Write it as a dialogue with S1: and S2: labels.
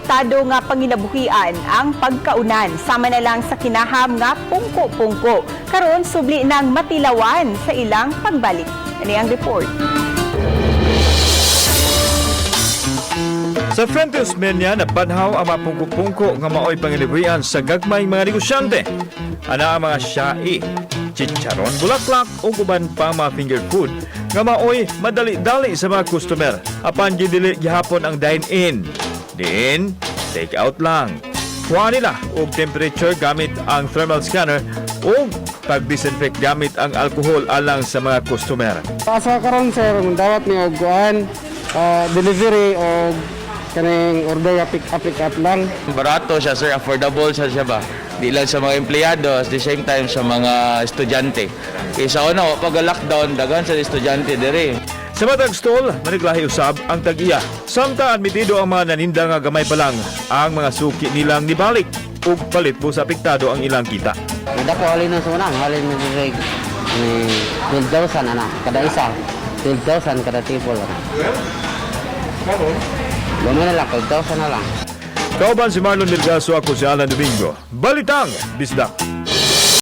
S1: Apektado nga panginabuhian ang pagkaunan sama na lang sa kinaham nga pungko-pungko. Karon subli nang matilawan sa ilang pagbalik. Ani ang report.
S2: Sa Frente Osmeña, nabanhaw ang mga pungko-pungko nga maoy pangilibrian sa gagmay mga negosyante. Ana ang mga syai, chicharon, bulaklak o uban pa mga finger food nga maoy madali-dali sa mga customer. Apan gidili gihapon ang dine-in. Diin, take out lang. Kuha nila og temperature gamit ang thermal scanner o pag-disinfect gamit ang alkohol alang sa mga customer.
S3: Asa karon, sir, dawat ni og kuan, delivery o kaning order nga pick up, pick up lang.
S4: Barato siya, sir, affordable siya siya ba. Di lang sa mga empleyado, at the same time sa mga estudyante. Kay sa una, wa pag lockdown, daghan sa estudyante diri.
S2: Sa matag stall, maniglahi usab ang tag-iya. Samtang admitido ang mga naninda nga gamay pa lang ang mga suki nilang nibalik ug palit po sa apektado ang ilang kita.
S5: Dako halin na sa unang, halin na sa ni 12,000 ana, kada isa. 12,000 kada table ana. Gamay na lang, 12,000 na lang.
S2: Kauban si Marlon Melgaso, ako si Alan Domingo. Balitang Bisdak.